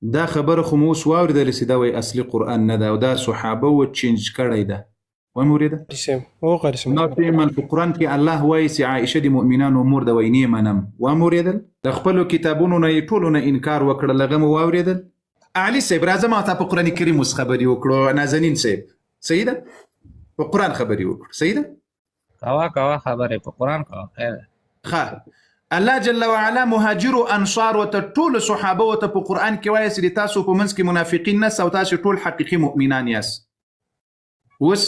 دا خبره خو مو اوس واورېدله چې دا وایي اصلي قرآن نه ده او دا صحابه و چینج کړی ده. ومې اورېده؟ هو قاري صاحب. ما پرې په قرآن کې الله وایي چې عائشه د مؤمنانو مور ده، وایي نه یې منم. ومې اورېدل؟ د خپلو کتابونو نه یې ټولو نه انکار وکړل، هغه مو واورېدل؟ علي صاحب راځه ما تا په قرآن کریم اوس خبرې وکړو. نازنین صاحب صحیح ده؟ په قرآن خبرې وکړو، صحیح ده؟ کوا کوا خبرې په قرآن کوا، خیر ده. ښه، الله جل وعلا مهاجرو انصارو ته ټولو صحابه ته په قرآن کې وایي چې د تاسو په منځ کې منافقین نسته او تاسو ټول حقیقي مؤمنان یاست. اوس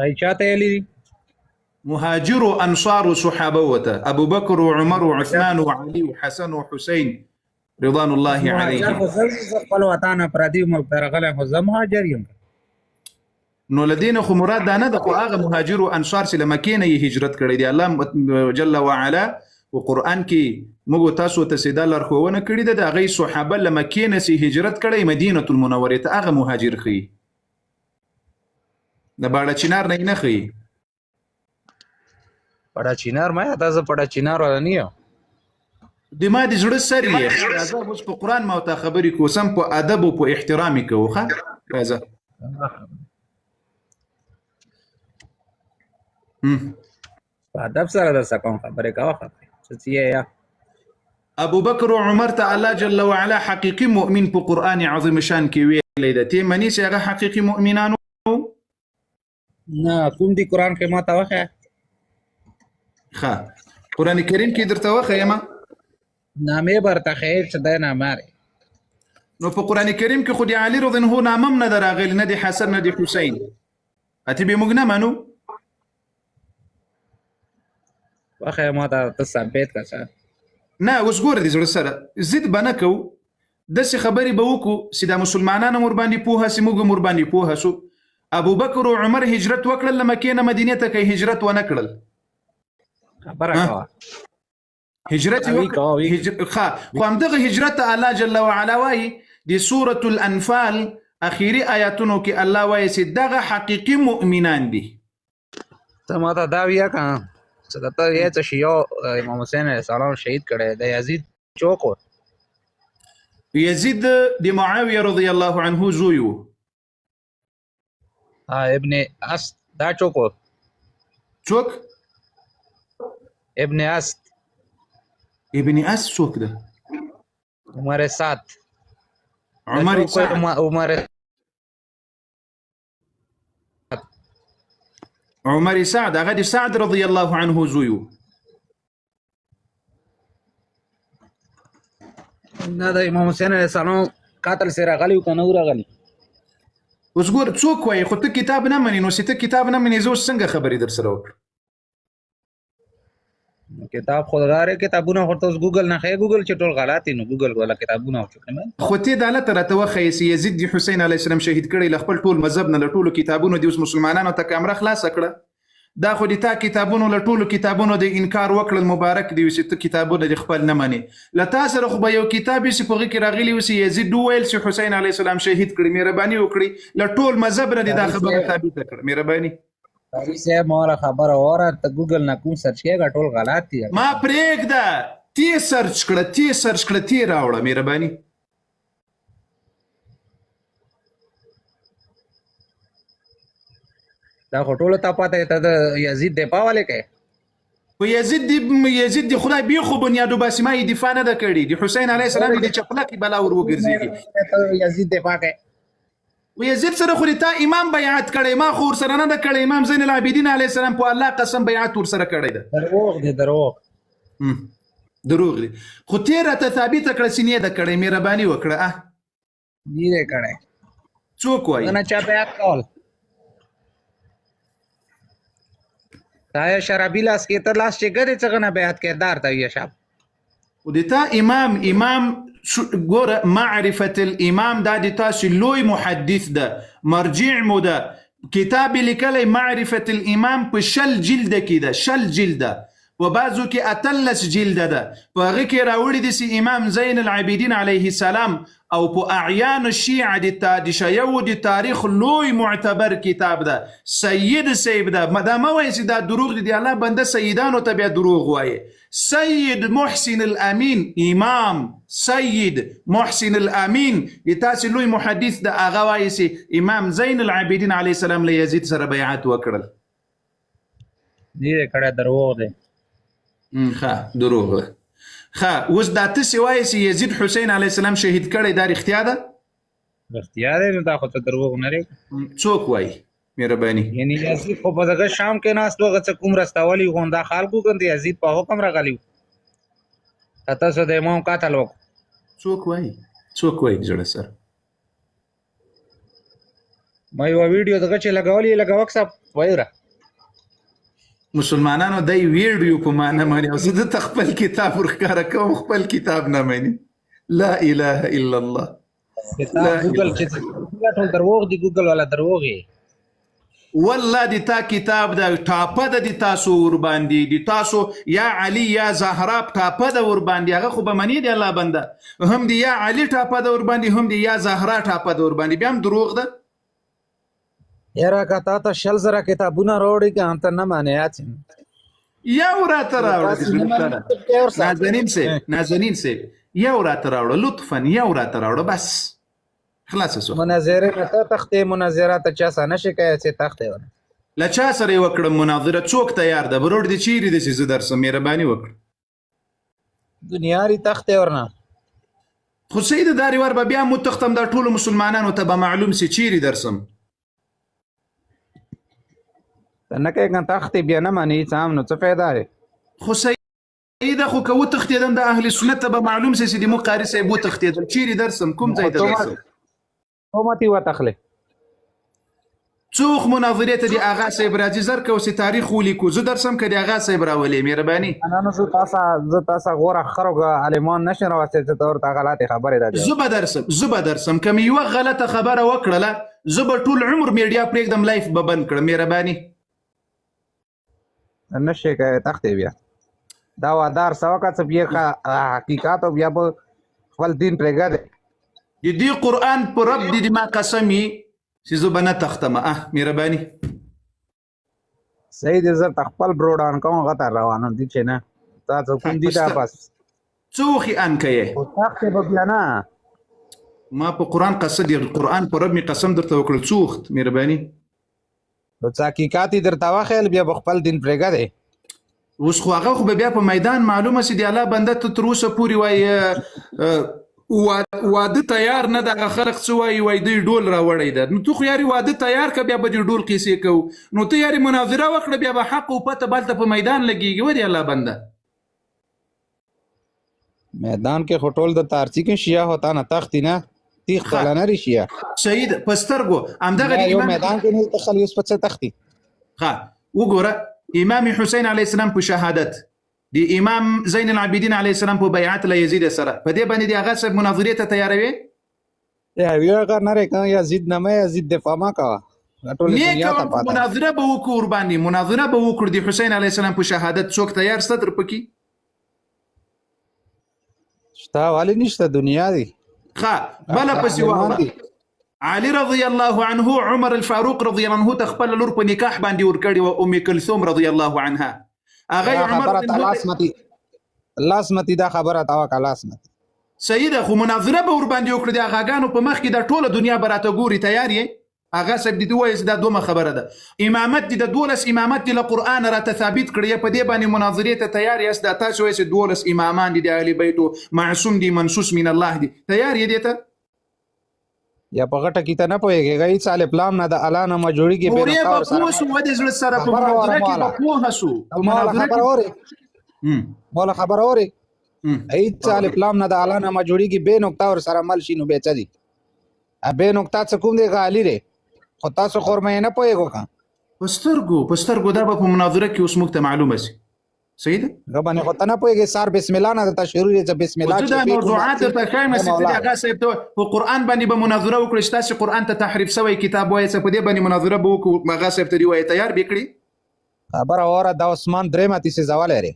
ای چاته ویلي دي؟ مهاجرو انصارو صحابه ته، ابو بکر و عمر و عثمان و علی و حسن و حسین رضوان الله مهاجر علیهم. خو زه خپل وطن نه پردي ملک ته راغلی خو زه مهاجر یم. نو له دې نه خو مراد دا نه ده، خو هغه مهاجر او انصار چې له مکې نه یې هجرت کړی دی، الله جل وعلا په قرآن کې موږ تاسو ته چې دا لارښوونه کړې ده، د هغوی صحابه له مکې نه چې هجرت کړی مدینة المنورې ته، هغه مهاجر ښیي، د باړه چینار نه یې نه ښیي. پړه چینار ما دا زه پړه چینار ولا نه یم. د ما د زړه سر یې. راځه اوس په قرآن ما ته خبرې کوو، سم په ادب او په احترام یې کوو. ښه راځه. په ادب سره درسره کوم خبرې کوه، خبرې څه چې یا ابو بکر او عمر ته الله جل وعلا حقیقي مؤمن په قرآن عظیم شان کې ویلی ده، ته منې چې هغه حقیقي مؤمنانو؟ نه، کوم دی قرآن کې ما ته وښیه. ښه، قرآن کریم کې درته وښیم. نامې به ورته ښیې چې دی نامه دی. نو په قرآن کریم کې خو د علي رضی الله عنه نامه هم نه ده راغلې، نه د حسن نه د حسین، اتې به موږ نه منو. وښیه ما ته، ته ثابت کړه څه. نه اوس ګوره د زړه سره ضد به نه کوو، داسې خبرې به وکړو چې دا مسلمانان هم ورباندې پوهه سي، موږ هم ورباندې پوهه سو. ابوبکر او عمر هجرت وکړل له مکې نه مدینې ته، که هجرت ونه کړل؟ خبره کوه. هجرت وی کوه، وی. ښه، خو همدغه هجرت ته الله جل وعلا وایي د سورة الانفال اخیری آیاتونو کې، الله وایي چې دغه حقیقي مؤمنان دي. ته ما ته دا ویه که چې د ته یې څه شي یو امام حسین علیه السلام شهید کړی د یزید چوک و. یزید د معاویه رضی الله عنه زوی و. ابن است دا چوک و. څوک؟ ابن است. ابن است څوک ده؟ عمر سعد. عمر سعد. عمر عمر سعد هغه د سعد رضی الله عنه زوی و. نه، د امام حسین علیه السلام قتل سره راغلی که نه و راغلی؟ اوس ګور څوک وایي، خو ته کتاب نه منې، نو چې ته کتاب نه منې زه اوس څنګه خبرې در سره وکړم؟ کتاب خو داره، کتابونه خو ته اوس ګوګل نه ښیې، ګوګل چې ټول غلط دي، نو ګوګل والا کتابونه خو څوک نه مني. خو ته دا لته راته وښیې چې یزید د حسین علیه السلام شهید کړی له خپل ټول مذهب نه، له ټولو کتابونو دې اوس مسلمانانو ته کمره خلاصه کړه. دا خو د تا کتابونو له ټولو کتابونو د انکار وکړل، مبارک دی چې ته کتابونه د خپل نه منې. له تا سره خو به یو کتاب وي چې په هغه کې راغلي وي چې یزید وویل چې حسین علیه السلام شهید کړي. مهرباني وکړي له ټول مذهب نه دې دا خبره ثابته کړه، مهرباني. قاري صاحب ماله خبره واوره، ته ګوګل نه کوم سرچ کېږه ټول غلط دي. ما پرېږده، تی سرچ کړه، تی سرچ کړه، تی راوړه، مهرباني. دا خو ټولو ته پته ته د یزید دفاع ولې کوې؟ په یزید دی، یزید دی خدای بی خو بنیادو باسي، ما یې دفاع نه ده کړې. د حسین علیه السلام د چپلکې بلا ور وګرځېږي. ته یزید دفاع کوې؟ و یزید سره خو تا امام بیعت کړی، ما خو ورسره نه ده کړی. امام زین العابدین علیه السلام په الله قسم بیعت ورسره کړی ده. دروغ دی، دروغ. دروغ دی، خو تېر راته ثابته کړه چې نه ده کړی، مهرباني وکړه. نه دی کړی. څوک وایي؟ نه چا بیعت کول؟ تا یې شرابي لاس کې ته لاس چې ګرې څنګه نه بیعت کې دار ته یې شاب. خو د تا امام، امام ګوره معرفت الامام دا د تاسو لوی محدث ده، مرجع مو ده، کتاب یې لیکلی معرفت الامام په 20 جلده کې ده، 20 جلده، په بعضو کې 18 جلده ده. په هغه کې راوړي دي چې امام زین العابدین علیه السلام او په اعیان الشیعه د شیعو د تاریخ لوی معتبر کتاب ده، سید صاحب ده. دا مه وایي چې دا دروغ دي، د الله بنده سیدانو ته بیا دروغ وایي. سید محسن الامین، امام سید محسن الامین د تاسو لوی محدث د هغه وایي چې امام زین العابدین علیه السلام له یزید سره بیعت وکړل. دې کړه دروغ دی. ښه دروغ ده. ښه اوس دا تاسو وایي چې یزید حسین علیه السلام شهید کړی، دا رښتیا ده؟ رښتیا دی، نو دا خو ته دروغ نه لري. څوک وایي؟ مهرباني. یعنی یزید خو په دغه شام کې ناست وغه څه کوم رستولي غونډه خلکو کندې یزید په حکم راغلی، تاسو د امام قتل وکړ. څوک وایي؟ څوک وایي زړه سره؟ ما یو ویډیو دغه چې لګولې لګوک صاحب وایره. مسلمانانو دی ویډیو په ما نه مني او زه د خپل کتاب ورښکاره کوم، خپل کتاب نه مني. لا اله الا الله. کتاب ګوګل چې ټول دروغ دی، ګوګل والا دروغ یې. والله د تا کتاب د ټاپه ده د تاسو ور باندې، د تاسو یا علی یا زهرا ټاپه ده ور باندې، هغه خو به مني دی الله بنده، هم دی یا علی ټاپه ده ور باندې، هم دی یا زهرا ټاپه ده ور باندې، بیا هم دروغ ده. یاره که تا ته 20,000 کتابونه راوړي که ته نه معنی یاد یو راته راوړه. نازنین صاحب، نازنین صاحب یو راته راوړه لطفا، یو راته راوړه بس خلاص سو. مناظره نه ته تختې، مناظره ته چا سره نشي کوي چې تختې ونه. له چا سره یې وکړم مناظره؟ څوک تیار ده؟ بروډ دې چیرې دی چې زه درسم؟ مهرباني وکړه. دنیا ری تختې ورنه. خو سید داري ور به بیا مو تختم، دا ټولو مسلمانانو ته به معلوم سي چیرې درسم. ته نه کوې که تختې بیا نه منې هېڅ هم، نو څه فایده دی؟ خو سید خو که وتښتېدم د اهل سنت ته به معلوم سي چې د مو قاري صاحب وتښتېدل، چیرې درسم؟ کوم ځای ته درسم؟ متی وتخلې. څو وخت مناظرې ته د آغا صاحب راځي؟ زر که اوس تاریخ ولیکو زه درسم که د آغا صاحب راولې؟ مهرباني. نه نه زه تاسو غوره خرو عالمان نشم راوستی چې ته ورته غلطې خبرې ده. زه به درسم، زه به درسم. که مې یوه غلطه خبره وکړله زه به ټول عمر میډیا پرېږدم، live به بند کړم. مهرباني. نشې کوی تختې بیا دا وادار څه وکړه څه بیا حقیقت او بیا به خپل دین پرېږدې. د دې قرآن په رب دې ما قسم وي چې زه به نه تختم. مهرباني. صحیح دی، زه ته خپل بروډان کوم، هغه ته روانم دي چې نه تا څه کوم دي دا بس. څه وخت ان کوې؟ خو تختې به بیا نه. ما په قرآن قسم دی، قرآن په رب مې قسم درته وکړل. څه وخت؟ مهرباني. نو څه حقیقت یې درته وښیل بیا به خپل دین پرېږدې. اوس خو هغه خو به بیا په میدان معلومه سي. د الله بنده ته تر اوسه پورې وایي واده تیار نه ده، هغه خلک څه وایي؟ وایي دوی ډول راوړی ده. نو ته خو یاري واده تیار که بیا به دې ډول قیصې کوو. نو ته یاري مناظره وکړه بیا به حق او پته بلته په میدان لګېږي. ودې الله بنده. میدان کې خو ټول د تارچي کې شیعه هو تا نه تختی نه تیخ ته نه شیعه. صحیح ده، په سترګو همدغه یو میدان کې نه تخل یوس په څه تختی. ښه وګوره، امام حسین علیه السلام په شهادت، د امام زین العابدین علیه السلام په بیعت له یزید سره، په دې باندې د هغه صاحب مناظرې ته تیاروي؟ یا هغه نه رې کنه، یزید نه مې یزید دفاع ما کوه، ټول دنیا ته پاته. مناظره به وکړو ورباندې، مناظره به وکړو د حسین علیه السلام په شهادت. څوک تیار شته در پکې؟ شته ولې نشته، دنیا دی. ښه بله پسې واوره. علي رضی الله عنه عمر الفاروق رضی الله عنه ته خپله لور په نکاح باندې ورکړې وه، ام کلثوم رضی الله عنها. هغه عمر لاس متی دا خبره تا وکړه، لاس متی. صحیح ده، خو مناظره به ورباندې وکړو د اغاګانو په مخ کې، دا ټوله دنیا به راته ګوري. تیار یې؟ هغه صاحب دې ووایي چې دا دومره خبره ده. امامت دې د 12 امامت دې له قرآنه راته ثابت کړي، په دې باندې مناظرې ته تیار یاست؟ دا تاسو وایئ چې 12 امامان دي د اهل بیتو، معصوم دي، منصوص من الله دي، تیار یې دې ته؟ یا په غټه کې ته نه پوهېږې، هېڅ الف لام نه د الله نه جوړېږي. پورې به پوه سو، ودې زړه سره په مناظره کې به پوه سو. په مناظره کې مولا خبره اورې، هېڅ الف لام نه د الله نه جوړېږي، بې نقطه ورسره مل شي نو بیا څه دي؟ بې نقطه څه کوم دی؟ غالي دی، خو تاسو خورمه یې نه پوهېږو که. په سترګو، په سترګو دا به په مناظره کې اوس موږ ته معلومه سي. صحیح ده؟ هغه باندې خو ته نه پوهېږې، سار بسم الله نه درته شروع دی چې بسم الله. زه دا موضوعات درته ښایم چې ته د هغه صاحب ته په قرآن باندې به مناظره وکړې، چې تاسې قرآن ته تحریف سوی کتاب وایې، څه په دې باندې مناظره به وکړو. هغه صاحب ته دې وایې تیار به کړي. خبره واوره، دا عثمان درې ماتې سوځولی دی.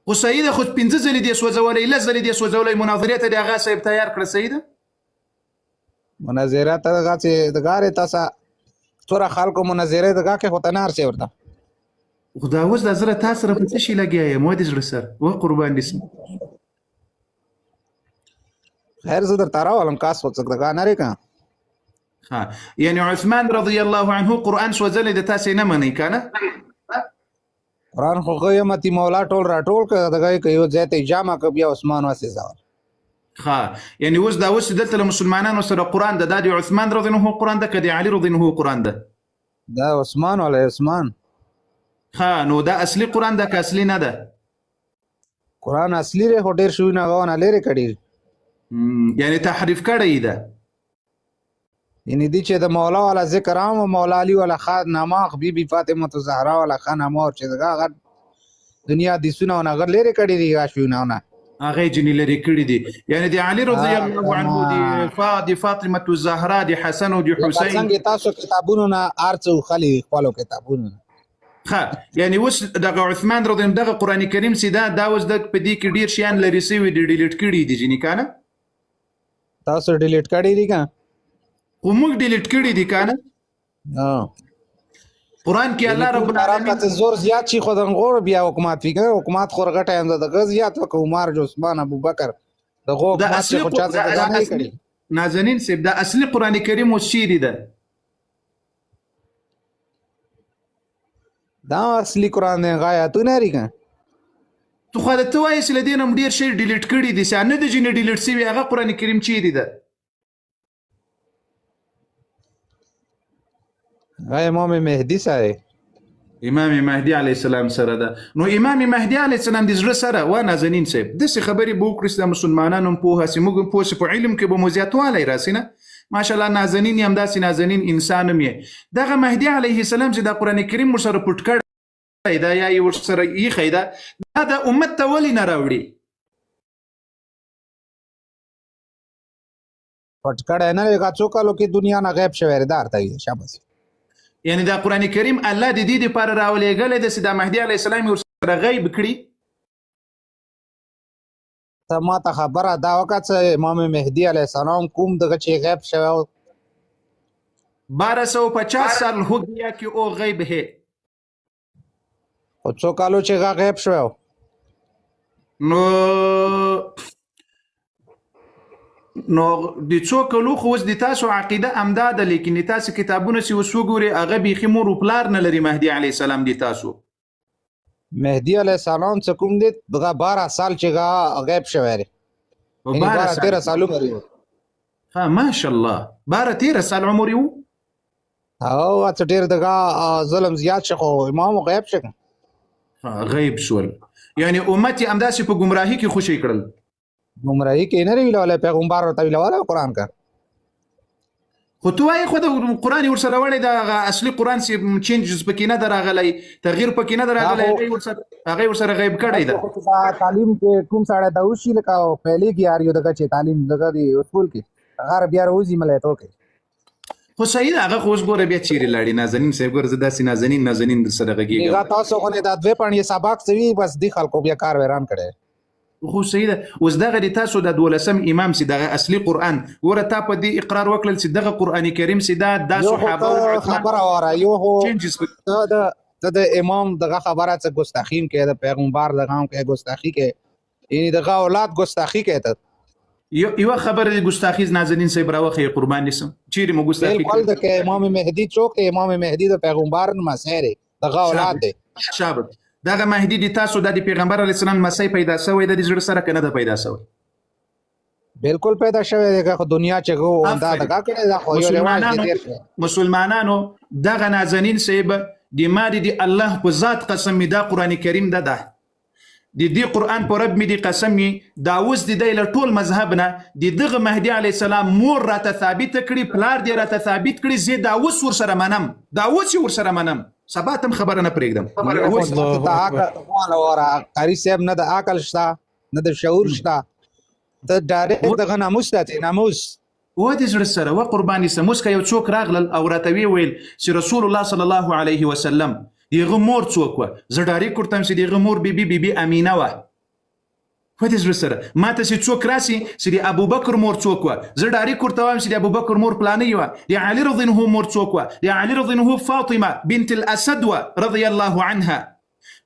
خو صحیح ده، خو 5 ځلې دې سوځولی، 10 ځلې دې سوځولی، مناظرې ته دې هغه صاحب تیار کړه. صحیح ده؟ مناظره ته دغه چې دغه تاسو څوره خلکو مناظره دغه کې خو ته نه هر څه ورته. خو دا اوس دا زه تا سره په څه شي لګیا یم؟ و دې زړه سر و قربان دې سم. خیر، زه درته راولم، کاس خو څه دغه نه ریکا. ها، یعنی عثمان رضی الله عنه قرآن سوځلی د تاسې نه منئ که نه؟ قرآن خو قیمتي مولا ټول راټول کړه، دغه یې که یو ځای ته یې جمع کړ، بیا عثمان وسېځول. ښه، یعنی اوس دا اوس دلته له مسلمانانو سره قرآن ده، دا د عثمان رضی الله عنه قرآن ده که د علي رضی الله عنه قرآن ده؟ دا عثمان ولا عثمان. ښه، نو دا اصلي قرآن ده که اصلي نه ده؟ قرآن اصلي دی، خو ډېر شیونه هغه نه لرې کړي، یعنی تحریف کړی ده. یعنی دی چې د مولا والا ذکر عام او مولا علی والا خا نامه، بی بی فاطمه زهرا والا خا نامه، او چې دغه هغه دنیا حدیثونه او هغه لرې کړي دي، هغه شیونه نه هغه جنې لرې کړي دي. یعنی د علي رضی الله عنه، د فاطمه الزهرا، د حسن او د حسین. څنګه تاسو کتابونو نه ارڅ وخلي خپلو کتابونو نه. ښه، یعنی اوس دغه عثمان رضی الله دغه قرآن کریم سي دا اوس د په دې کې ډیر شیان لرې سوي دي، ډیلیټ کړي دي جنې که نه؟ تاسو ډیلیټ کړي دي که؟ خو موږ ډیلیټ کړي دي که نه؟ قرآن کې الله رب العالمین ته زور زیات شي، خو د غور بیا حکومت وي کنه، حکومت خو غټه هم دغه زیات وکړه. عمر، عثمان، ابوبکر دغه حکومت چې خو چا څه نه کړي. نازنین صاحب، دا اصلي قرآن کریم اوس چیرې ده؟ دا اصلي قرآن دی، غایتونه لري که؟ ته خو ته وایې چې له دې نه هم ډېر شی ډیلیټ کړي دي، چې نه د ځینې ډیلیټ سوي، هغه قرآن کریم چیرې ده؟ هغه امام مهدي سره، امام مهدي علیه السلام سره ده. نو امام مهدي علیه السلام د زړه سره و. نازنین صاحب، داسې خبرې به وکړي چې د مسلمانانو هم پوهه سي، موږ هم پوه سي، په علم کې به مو زیاتوالی راسي. نه، ماشاءالله نازنین یم، داسې نازنین انسان هم یې. دغه مهدي علیه السلام چې دا قرآن کریم ورسره پټ کړی ده یا یې ورسره ایښی ده، دا د امت ته ولې نه راوړي؟ پټ کړی نه دی، څو کالو کې دنیا نه غیب شوی دی، دا ورته وایي. شاباس. یعنی دا قرآن کریم الله د دې دپاره راولېږلی دی چې دا مهدي علیه السلام یې ورسره غیب کړي؟ ته ما ته خبره دا وکړه چې امام مهدي علیه السلام کوم دغه چې غیب شوی و؟ 1250 سال هو ګیا کې او غیب ہے. خو څو کالو چې هغه غیب شوی و؟ نو د څو کلو خو اوس د تاسو عقیده همدا ده، لیکن د تاسو کتابونه چې اوس وګورئ، هغه بیخي مور و پلار نه لري مهدي علیه السلام د تاسو. مهدي علیه السلام څه کوم دی دغه 12 سال چې هغه غیب شوی دی، یعنی 12 13 سال عمر یې. ها، ماشاءالله، 12 13 سال عمر یې و. او څه ډېر دغه ظلم زیات شو، خو امام غیب شو. غیب شول، یعنی امت یې همداسې په ګمراهي کې خوشې کړل. ګمراهي کې نه ویل، ولا پیغمبر ورته ویل ولا قرآن کا. خو ته وایې خو د قرآن یې ورسره وړی، د هغه اصلي قرآن چې چینجز پکې نه ده راغلی، تغییر پکې نه ده راغلی، هغه یې ورسره غیب کړی ده. دا تعلیم کې کوم سړی دا وشي لکه پیلېږي هر یو دغه چې تعلیم دغه دی اصول کې هغه بیا راوځي ملایتو کې. خو صحیح ده، هغه خو اوس ګوره بیا چیرې لاړې نازنین صاحب؟ ګوره زه داسې نازنین نازنین در سره غږېږم. هغه تاسو خو نه دا دوې پاڼې سبق څه وي، بس دې خلکو بیا کار ویران کړی. خو صحیح ده، اوس دغه د تاسو د دولسم امام چې دغه اصلي قرآن، ګوره تا په دې اقرار وکړل چې دغه قرآن کریم چې دا یو خو صحابه ته او عثمان خبره واره، یو خو چینجز په ته د امام دغه خبره څه ګستاخي هم کوې، د پیغمبر دغه هم کوې ګستاخي کوې، یعنی دغه اولاد ګستاخي کوې ته. یوه خبره د ګستاخي نازنین صاحب راوښیې، قربان دې سم، چیرې مو ګستاخي بالکل کړې؟ د که امام مهدي څوک دی؟ امام مهدي د پیغمبر لمسی دی، دغه اولاد دی. شابه، دغه مهدي د تاسو د پیغمبر علیه السلام لمسی پیدا شوی دی د زړه سره که نه ده پیدا شوی؟ بالکل پیدا شوی دی، که خو دنیا چې غو دا دغه کړی دا خو یو رواج دی تېر شوی. مسلمانانو دغه نازنین صاحب د ما د الله په ذات قسم می دا قرآن کریم ده، ده د دې قرآن په رب مې دې قسم وي، دا اوس د دی له ټول مذهب نه د دغه مهدي علیه السلام مور راته ثابته کړي، پلار دې راته ثابت کړي، زه دا اوس ورسره منم، دا اوس یې ورسره منم، سبا ته هم خبره نه پرېږدم. اوس الله د اکبر. عقل واره، قاري صاحب نه د عقل شته نه د شعور شته، ته ډایرکټ دغه ناموس ته ځې، ناموس. و دې زړه سره و قرباني سم. اوس که یو څوک راغلل او راته ویې ویل چې رسول الله صلی الله علیه وسلم د هغه مور څوک وه، زه ډایرکټ ورته وایم چې د هغه مور بي بي بي بي امینه وه. و دې زړه سره ما ته چې څوک راسي چې د ابوبکر مور څوک وه، زه ډایرکټ ورته وایم چې د ابوبکر مور پلانۍ وه. د علي رضی الله عنه مور څوک وه؟ د علي رضی الله عنه فاطمه بنت الاسد وه رضی الله عنها.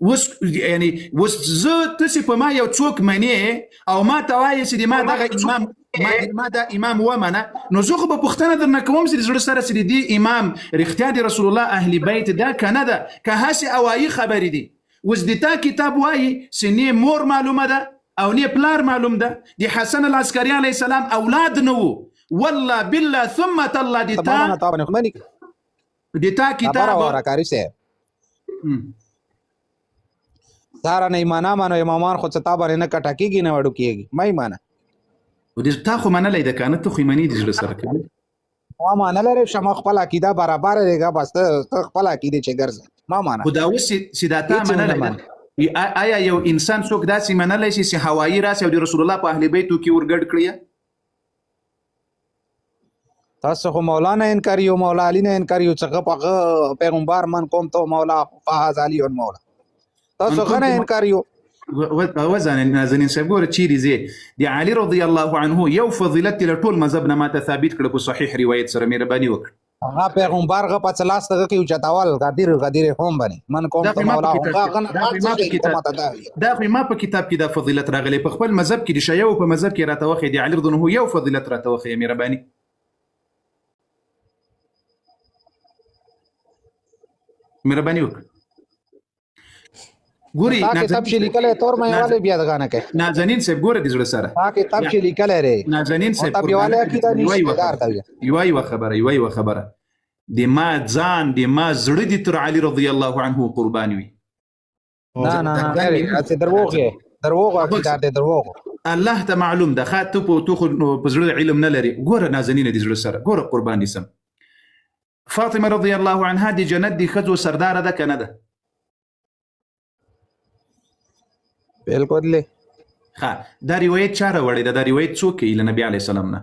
اوس یعنی اوس زه تاسو په ما یو څوک منې او ما ته وایې چې د ما دغه امام ما دا امام ومنه، نو زه خو به پوښتنه درنه کوم چې د زړه سره چې د دې امام رښتیا د رسول الله اهل بیت ده که نه ده، که هسې هوایي خبرې دي. اوس د تا کتاب وایي چې نه مور معلومه ده او نه پلار معلوم ده، د حسن العسکري علیه السلام اولاد نه وو. والله بالله ثم تالله د تا د تا کتاب خبره وره قاري صاحب، ساره نه ایمانا مانو امامان خو څه تا باندې نه کټه کېږي نه وړو کېږي، ما ایمانه. و دې تا خو منلی ده که نه؟ ته خو یې منې د زړه سره که نه؟ ما مانه لرې شه، ما خپل عقیده برابره دی، بس ته خپل عقیده چې ګرځه ما مانه. خو دا اوس چې دا تا هیڅ ونه منلی ده، مانه. آیا یو انسان څوک داسې منلی شي چې هوایي راسي او د رسول الله په اهل بیتو کې ورګډ کړي؟ تاسو خو مولا نه انکار یو، مولا علی نه انکار یو، چې په هغه پیغمبر من کوم ته مولا فهذا علی مولا، تاسو من غنه كنت انکار یو. وزن نازنین صاحب ګوره چیرې ځې. د علی رضی الله عنه یو فضیلت له ټول مذهب نه ماته ثابت کړه په صحیح روایت سره، مهرباني وکړه. هغه پیغمبر غ په لاس دغه کې اوچتاول غدیر غدیر هم باندې من کوم دا ته خو ما په مولا کتاب هغه کې غنه دا خو ما په کتاب ما ته دا وی. دا خو ما په کتاب کې دا فضیلت راغلی په خپل مذهب کې، د شیعو په مذهب کې راته وښیه، د علی رضی الله عنه یو فضیلت راته وښیه مهرباني. مهرباني وکړه. ګوري تا کتاب چې لیکلی تور مې والے بیا دغه نه کوي. نازنین صاحب ګوره د زړه سره تا کتاب چې لیکلی دی نازنین صاحب او تا بیواله عقیده نشته دار ته بیا. یوه یوه خبره، یوه یوه خبره، د ما ځان د ما زړه دې تر علی رضی الله عنه قربان وي. نه نه نه، هسې دروغ یې، دروغ عقیده دی، دروغ. الله ته معلوم ده، ښه ته په تو خو په زړه علم نه لرې. ګوره نازنینه د زړه سره ګوره قربان دې سم. فاطمه رضی الله عنها د جنت د ښځو سرداره ده که نه ده؟ بالکل لی. ښه، دا روایت چا راوړی ده؟ دا روایت څوک کوي له نبي علیه السلام نه؟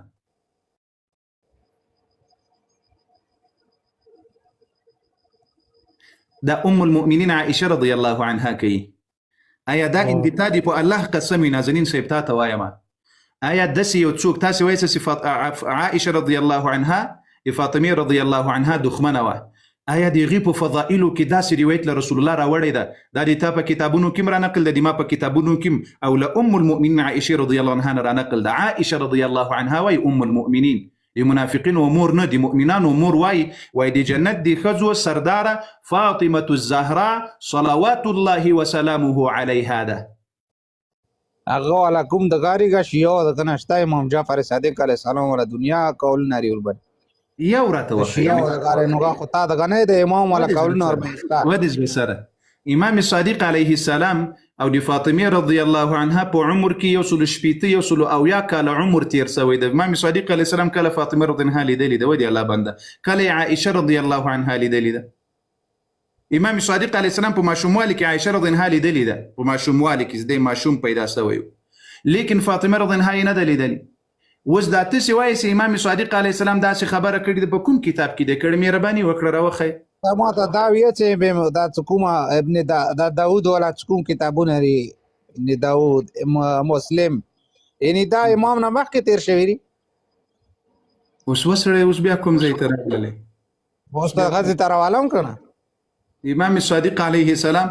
دا ام المؤمنین عائشه رضی الله عنها کوي. آیا دا اندتا دی په الله قسم وي نازنین صاحب تا ته وایم، آیا داسې یو څوک تاسې وایئ چې عائشه رضی الله عنها د فاطمې رضی الله عنها دښمنه وه، آیا د هغې په فضائلو کې داسې روایت له رسول الله راوړی ده؟ دا د تا په کتابونو کې هم را نقل ده، د ما په کتابونو کې هم، او له ام المؤمنین عائشې رضی الله عنها نه را نقل ده. عائشه رضی الله عنها وایي ام المؤمنین د منافقینو مور نه، د مؤمنانو مور، وایي وایي د جنت د ښځو سرداره فاطمة الزهرا صلوات الله وسلامه علیها ده. هغه والا کوم د غاری غش یو د کنه شته امام جعفر صادق علیه السلام ولا دنیا کول نری ور باندې یو راته وښیه. شیعه ولا غاری نو خو تا د غنه د امام ولا کول نور باندې شته. ودې زړه سره امام صادق علیه السلام او د فاطمې رضی الله عنها په عمر کې یو سل شپېته یو سل اویا کاله عمر تیر سوی دی. امام صادق علیه السلام کله فاطمه رضی الله عنها لیدلې ده؟ ودې الله بنده کله یې عائشه رضی الله عنها لیدلې ده؟ امام صادق علیه السلام په ماشوموالي کې عائشه رضی الله عنها لیدلې ده، په ماشوموالي کې دی ماشوم پیدا سوی و، لیکن فاطمه رضی الله عنها یې نه ده لیدلې. اوس دا تاسې وایئ چې امام صادق علیه السلام داسې خبره کړې ده، په کوم کتاب کې دی کړې؟ مهرباني وکړه راوښیه. دا ما ته دا ویه چې دا څه کومه ابن دا داود ولا څه کوم کتابونه لري، ابن داود، مسلم، یعنی دا امام نه مخکې تیر شوی دی. اوس وسړی اوس بیا کوم ځای ته راغلی؟ اوس ته غزې ته راوالم که نه؟ امام صادق علیه السلام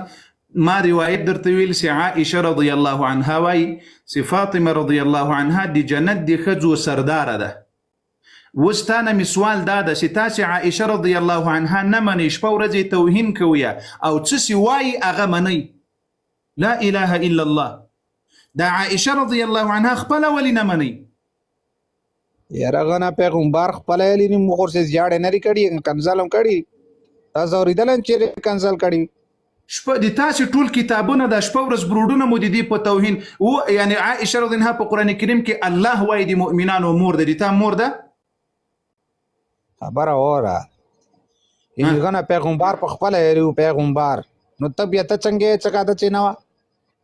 ما روایت درته ویل چې عائشه رضی الله عنها وایي چې فاطمه رضی الله عنها د جنت د ښځو سرداره ده. اوس تا نه مې سوال دا ده چې تاسې عائشه رضی الله عنها نه منئ، شپه ورځ یې توهین کوئ او څه چې وایي هغه منئ. لا اله الا الله. دا عائشه رضی الله عنها خپله ولې نه منئ؟ یاره غنه پیغمبر خپله یې لري، موږ ورسې زیاړې نه دي کړي، کنځل هم کړي. تاسو اورېدلی چې کنځل کړي؟ شپه د تاسې ټول کتابونه دا شپه ورځ بروډونه مو د دې په توهین و، یعنی عائشه رضی الله عنها په قرآن کریم کې الله وایي د مؤمنانو مور ده، د تا مور ده؟ خبره اوره، یعنی غنه پیغمبر په خپله یې و پیغمبر، نو ته بیا ته څنګه یې څه کاته چې نه وه؟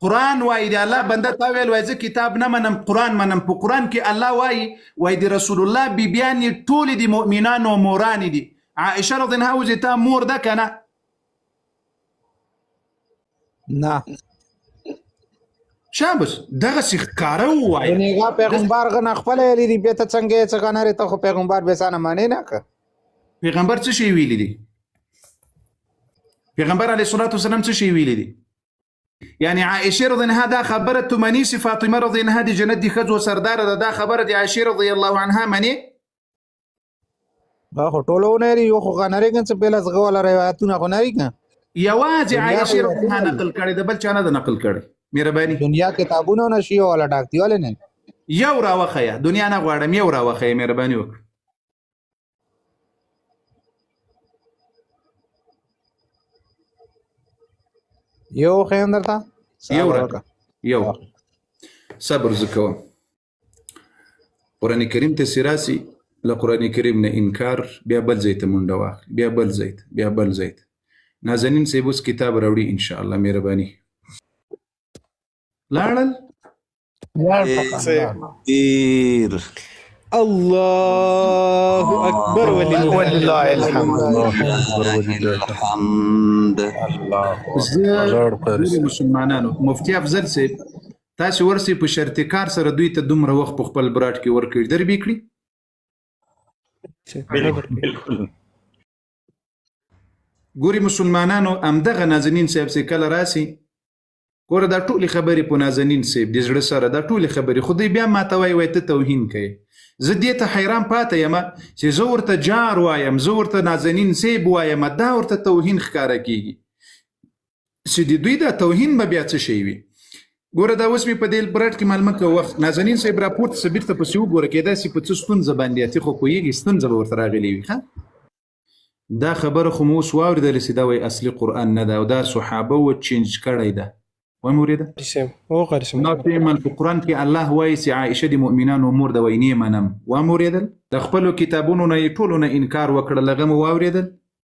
قرآن وایي د الله بنده تا ویل وایي زه کتاب نه منم قرآن منم. په قرآن کې الله وایي وایي د رسول الله بیبیانې ټولې د مؤمنانو مورانې دي. عائشه رضی الله عنها وځي تا مور ده که نه؟ نه. شابس دغسې ښکاره ووایه. یعنی هغه پیغمبر غنه خپله یې لري، بیا ته څنګه یې څه کنه ته خو پیغمبر بې ځانه منې نه که. پیغمبر څه شی ویلي دي؟ پیغمبر علیه الصلاة والسلام څه شی ویلي دي؟ یعنی عائشه رضی عنها دا خبره ته منی چې فاطمه رضی عنها د جنت د ښځو سرداره ده، دا خبره د عائشه رضی الله عنها منی؟ دا خو ټولو نه لري، یو خو غنری کنه، څه پیله زغه ولا روایتونه خو نه کنه. یوازې دنیا عائشه خو رضی عنها نقل کړي ده، بل چا نه ده نقل کړي. مهرباني. دنیا کتابونه نه شي ولا ډاک دی ولې نه؟ یو راوخیه، دنیا نه غواړم، یو راوخیه، مهرباني وکړه. یو خیم درته یو صبر راکړه، وکړه. یو صبر زه کوم. قرآن کریم ته چې راسي، له قرآن کریم نه انکار، بیا بل ځای ته منډه واخلي، بیا بل ځای ته، بیا بل ځای ته. نازنین صاحب اوس کتاب راوړي ان شاء الله. مهرباني. لاړل. تکبیر. الله اکبر ولله ولله الحمد. الحمد. زه ګوري مسلمانانو، مفتي افضل صاحب تاسو ورسې په شرط کار سره دوی ته دومره وخت په خپل براټ کې ورکړي در به کړي. بالکل بالکل. ګوري مسلمانانو، همدغه نازنین صاحب چې کله راسي، ګوره دا ټولې خبرې په نازنین صاحب د زړه سره دا ټولې خبرې، خو دوی بیا ماته وایي، وایي ته توهین کوې. زه دې ته حیران پاته یم چې زه ورته جار وایم، زه ورته نازنین صاحب وایم، دا ورته توهین ښکاره کیږي. چې د دوی دا توهین به بیا څه شی وي؟ ګوره دا اوس مې په دې برټ کې معلومه که وخت نازنین صاحب راپورته څه بیرته پسې وګوره، کېدای سي په څه ستونزه باندې اتي، خو پوهېږي ستونزه به ورته راغلې وي. ښه دا خبره خو مو اوس واورېدله چې دا وایي اصلي قرآن نه ده او دا صحابه و چینج کړی ده. ومې اورېده؟ او قاری صاحب. نه پیمن په قرآن کې الله وایي چې عائشه د مؤمنانو مور ده، وایي نه منم. ومې اورېدل؟ د خپلو کتابونو نه یې ټولو نه انکار وکړل، هغه مو واورېدل؟